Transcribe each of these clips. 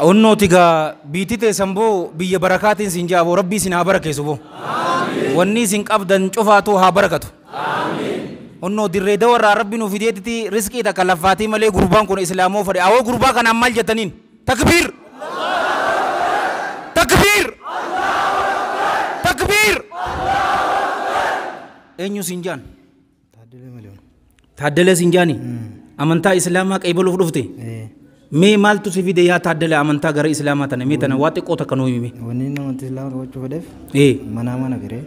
Onnooti gaa biitti teessan boo biyya barakaatiin siin jaa boo rabbii isin haa barakeessu boo. Wanni isin qabdan cufaatu haa barakatu. Onnoo dirree dawarraa rabbi nu fideetiti riskii takka laffaatii malee gurbaan kun islaamoo fedhe. Awoo gurbaa kanaan maal jettaniin? Takbiir! Takbiir! Takbiir! Eenyu siin jaan? Taaddalee siin jaani? Amantaa islaamaa qaybaluuf dhufte? Mee maaltu si fide yaa Taaddalee amantaa gara islaamaa tana mee tana waa xiqqoo takka nuu himi. Wanni inni amantii islaamaa qabachuu fedheef manaamaan agaree.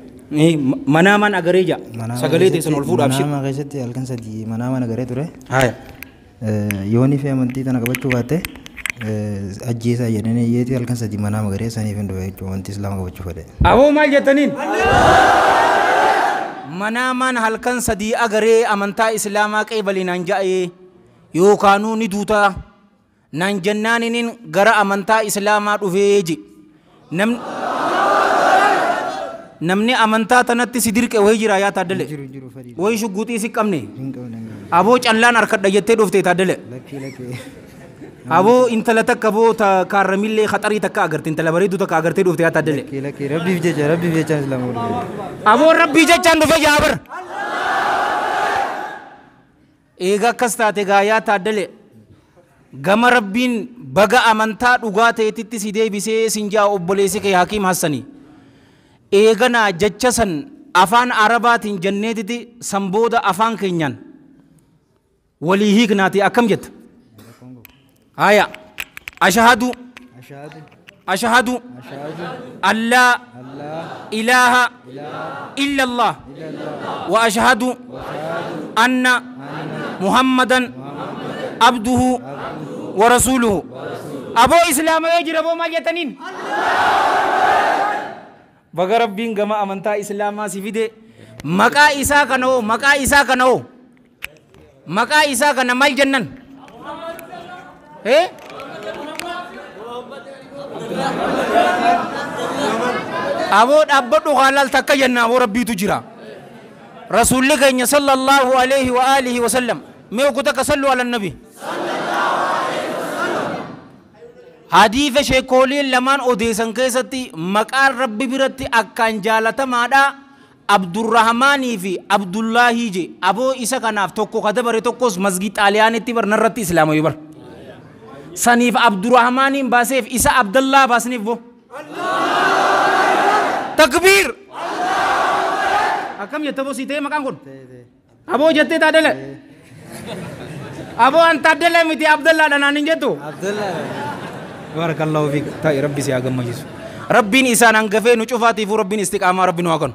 Manaamaan agaree jaa. Sagalee teessan ol fuudhaaf shi. Manaamaa keessatti halkan sadii manaamaan agaree ture. Haya. Yoonii fi amantii tana qabachuu baatte ajjeesaa jedhanii yeetii halkan sadii manaama agaree saniif hin dhufe jechuudha amantii islaamaa qabachuu fedhe. Aboo maal jettaniin? Manaamaan halkan sadii agaree amantaa islaamaa qeebalii naan ja'ee yookaanuu ni duutaa naan jennaaniniin gara amantaa islaamaa dhufee je. Namni amantaa tanatti si dirqe wayii jira yaa Taaddale. Wayii shugguuxii si qabne. Aboo callaan harkadha jettee dhufte Taaddale. Aboo intala takka boo ta kaarramillee khaxarii takka agarte intala bareedduu takka agartee dhufte yaa Taaddale. Lakkii rabbiif jecha rabbiif jechaan islaama dhufe. Aboo rabbii jechaan dhufe yaa bar. Eega akkas taate gaa yaa Taaddale. Gama rabbiin baga amantaa dhugaa ta'eetitti si deebisee sin jaa obboleessi kee Hakiim Hassanii. Eeganaa jecha san afaan Arabaatiin jenneetiti san booda afaan keenyaan walii hiiknaati akkam jetta? Haya. Ashahadu. Ashahadu. Allaa ilaaha illallah wa ashahadu anna Muhammadan abduhu wa rasuluhu. Aboo islaama yoo jira boo maal jettaniin? Baga rabbiin gama amantaa islaamaa si fide maqaa isaa kana hoo maqaa isaa kana hoo maqaa isaa kana maal jennan? Aboo dhaabbadhu haalaal takka jenna aboo rabbiitu jira. Rasuulli keenya sallallahu alaihi wa alihi wa sallam mee uku takka sallu ala nabi. Hadiisa sheekooliin lamaan odeessan keessatti maqaan rabbi biratti akkaan jaalatamaadha. Abdurrahmaanii fi Abdullaahii je aboo isa kanaaf tokko ka dabare tokkos masgii Xaaliyaanitti bar narratti islaama yoo bar. Saniif Abdurrahmaaniin baaseef isa Abdallaa baasniif bo. Takbiir! Akkam jette boo sii ta'e maqaan kun? Aboo jettee Taaddale? Aboo an Taaddale miti Abdallaadha naan hin jettu? Barakallahu fiik. Ta'i rabbi si haa gammachiisu. Rabbiin isaan hangafee nu cufaatiifuu rabbiin istiqaamaa rabbi nu haa kennu.